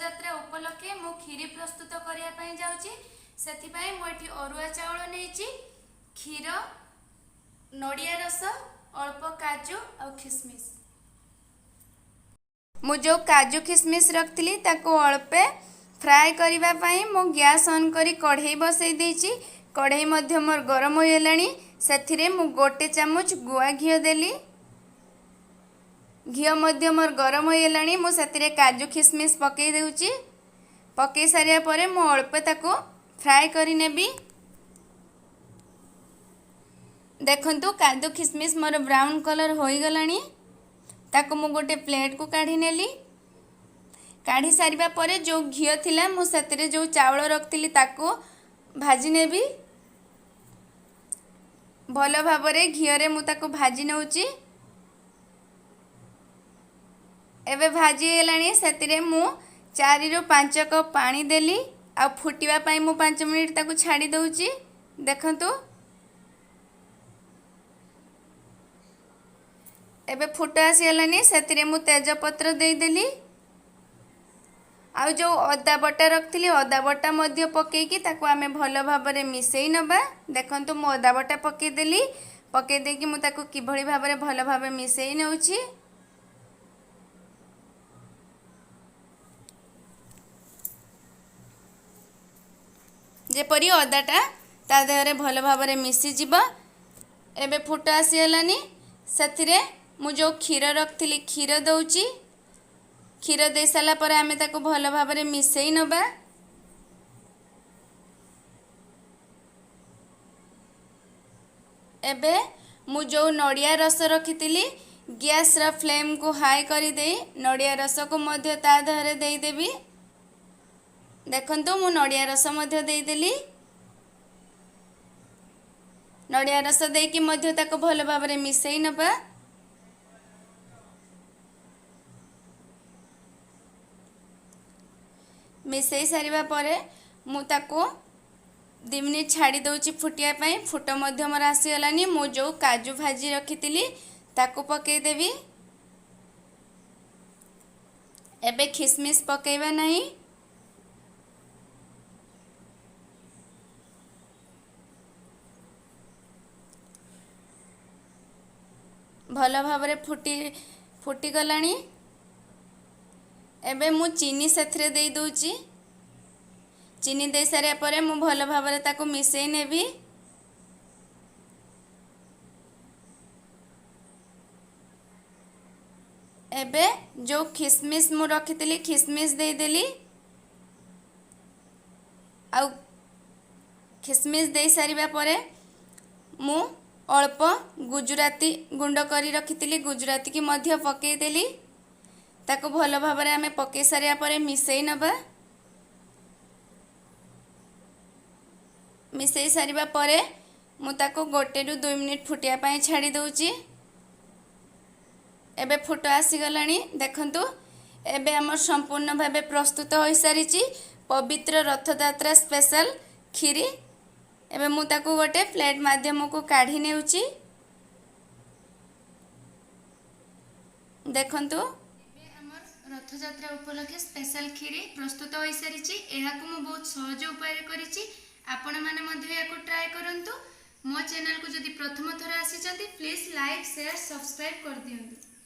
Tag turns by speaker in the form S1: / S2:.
S1: ରଥଯାତ୍ରା ଉପଲକ୍ଷେ ମୁଁ କ୍ଷୀରି ପ୍ରସ୍ତୁତ କରିବା ପାଇଁ ଯାଉଛି। ସେଥିପାଇଁ ମୁଁ ଏଠି ଅରୁଆ ଚାଉଳ ନେଇଛି, କ୍ଷୀର, ନଡ଼ିଆ ରସ, ଅଳ୍ପ କାଜୁ ଆଉ ଖିସମିସ୍। ମୁଁ ଯେଉଁ କାଜୁ ଖିସମିସ୍ ରଖିଥିଲି, ତାକୁ ଅଳ୍ପେ ଫ୍ରାଏ କରିବା ପାଇଁ ମୁଁ ଗ୍ୟାସ୍ ଅନ୍ କରି କଢ଼େଇ ବସେଇ ଦେଇଛି। କଢ଼େଇ ମଧ୍ୟ ମୋର ଗରମ ହୋଇଗଲାଣି। ସେଥିରେ ମୁଁ 1 ଚାମଚ ଗୁଆ ଘିଅ ଦେଲି। ଘିଅ ମଧ୍ୟ ମୋର ଗରମ ହୋଇଗଲାଣି। ମୁଁ ସେଥିରେ କାଜୁ ଖିସମିସ୍ ପକାଇ ଦେଉଛି। ପକାଇ ସାରିବା ପରେ ମୁଁ ଅଳ୍ପ ତାକୁ ଫ୍ରାଏ କରିନେବି। ଦେଖନ୍ତୁ, କାଜୁ ଖିସମିସ୍ ମୋର ବ୍ରାଉନ୍ କଲର୍ ହୋଇଗଲାଣି। ତାକୁ ମୁଁ ଗୋଟେ ପ୍ଲେଟ୍କୁ କାଢ଼ି ନେଲି। କାଢ଼ି ସାରିବା ପରେ ଯେଉଁ ଘିଅ ଥିଲା, ମୁଁ ସେଥିରେ ଯେଉଁ ଚାଉଳ ରଖିଥିଲି ତାକୁ ଭାଜି ନେବି। ଭଲ ଭାବରେ ଘିଅରେ ମୁଁ ତାକୁ ଭାଜି ନେଉଛି। ଏବେ ଭାଜି ହେଇଗଲାଣି। ସେଥିରେ ମୁଁ 4ରୁ 5 କପ୍ ପାଣି ଦେଲି ଆଉ ଫୁଟିବା ପାଇଁ ମୁଁ 5 ମିନିଟ୍ ତାକୁ ଛାଡ଼ି ଦେଉଛି। ଦେଖନ୍ତୁ, ଏବେ ଫୁଟ ଆସିଗଲାନି। ସେଥିରେ ମୁଁ ତେଜପତ୍ର ଦେଇଦେଲି ଆଉ ଯେଉଁ ଅଦା ବଟା ରଖିଥିଲି, ଅଦା ବଟା ମଧ୍ୟ ପକାଇକି ତାକୁ ଆମେ ଭଲ ଭାବରେ ମିଶାଇ ନେବା। ଦେଖନ୍ତୁ, ମୁଁ ଅଦା ବଟା ପକାଇଦେଲି। ପକାଇ ଦେଇକି ମୁଁ ତାକୁ କିଭଳି ଭାବରେ ଭଲ ଭାବେ ମିଶାଇ ନେଉଛି। ଯେପରି ଅଦାଟା ତା ଦେହରେ ଭଲ ଭାବରେ ମିଶିଯିବ। ଏବେ ଫୁଟ ଆସିଗଲାନି। ସେଥିରେ ମୁଁ ଯେଉଁ କ୍ଷୀର ରଖିଥିଲି, କ୍ଷୀର ଦେଉଛି। କ୍ଷୀର ଦେଇ ସାରିଲା ପରେ ଆମେ ତାକୁ ଭଲ ଭାବରେ ମିଶାଇ ନେବା। ଏବେ ମୁଁ ଯେଉଁ ନଡ଼ିଆ ରସ ରଖିଥିଲି, ଗ୍ୟାସ୍ର ଫ୍ଲେମ୍କୁ ହାଇ କରିଦେଇ ନଡ଼ିଆ ରସକୁ ମଧ୍ୟ ତା ଦେହରେ ଦେଇଦେବି। ଦେଖନ୍ତୁ, ମୁଁ ନଡ଼ିଆ ରସ ମଧ୍ୟ ଦେଇଦେଲି। ନଡ଼ିଆ ରସ ଦେଇକି ମଧ୍ୟ ତାକୁ ଭଲ ଭାବରେ ମିଶାଇ ନେବା। ମିଶାଇ ସାରିବା ପରେ ମୁଁ ତାକୁ 2 ମିନିଟ୍ ଛାଡ଼ି ଦେଉଛି ଫୁଟିବା ପାଇଁ। ଫୁଟ ମଧ୍ୟ ମୋର ଆସିଗଲାନି। ମୁଁ ଯେଉଁ କାଜୁ ଭାଜି ରଖିଥିଲି ତାକୁ ପକାଇଦେବି। ଏବେ ଖିସମିସ୍ ପକାଇବା ନାହିଁ। ଭଲ ଭାବରେ ଫୁଟିଗଲାଣି। ଏବେ ମୁଁ ଚିନି ସେଥିରେ ଦେଇଦେଉଛି। ଚିନି ଦେଇ ସାରିବା ପରେ ମୁଁ ଭଲ ଭାବରେ ତାକୁ ମିଶାଇ ନେବି। ଏବେ ଯେଉଁ ଖିସମିସ୍ ମୁଁ ରଖିଥିଲି, ଖିସମିସ୍ ଦେଇଦେଲି। ଆଉ ଖିସମିସ୍ ଦେଇ ସାରିବା ପରେ ମୁଁ ଅଳ୍ପ ଗୁଜୁରାତି ଗୁଣ୍ଡ କରି ରଖିଥିଲି, ଗୁଜୁରାତିକି ମଧ୍ୟ ପକାଇଦେଲି। ତାକୁ ଭଲ ଭାବରେ ଆମେ ପକାଇ ସାରିବା ପରେ ମିଶାଇ ନେବା। ମିଶାଇ ସାରିବା ପରେ ମୁଁ ତାକୁ 1ରୁ 2 ମିନିଟ୍ ଫୁଟିବା ପାଇଁ ଛାଡ଼ି ଦେଉଛି। ଏବେ ଫୁଟ ଆସିଗଲାଣି। ଦେଖନ୍ତୁ, ଏବେ ଆମର ସମ୍ପୂର୍ଣ୍ଣ ଭାବେ ପ୍ରସ୍ତୁତ ହୋଇସାରିଛି ପବିତ୍ର ରଥଯାତ୍ରା ସ୍ପେଶାଲ କ୍ଷୀରି। ଏବେ ମୁଁ ତାକୁ ଗୋଟେ ପ୍ଲେଟ୍ ମାଧ୍ୟମକୁ କାଢ଼ି ନେଉଛି। ଦେଖନ୍ତୁ, ଏବେ ଆମର ରଥଯାତ୍ରା ଉପଲକ୍ଷେ ସ୍ପେଶାଲ କ୍ଷୀରି ପ୍ରସ୍ତୁତ ହୋଇସାରିଛି। ଏହାକୁ ମୁଁ ବହୁତ ସହଜ ଉପାୟରେ କରିଛି। ଆପଣମାନେ ମଧ୍ୟ ଏହାକୁ ଟ୍ରାଏ କରନ୍ତୁ। ମୋ ଚ୍ୟାନେଲକୁ ଯଦି ପ୍ରଥମ ଥର ଆସିଛନ୍ତି, ପ୍ଲିଜ୍ ଲାଇକ୍, ସେୟାର, ସବସ୍କ୍ରାଇବ୍ କରିଦିଅନ୍ତୁ।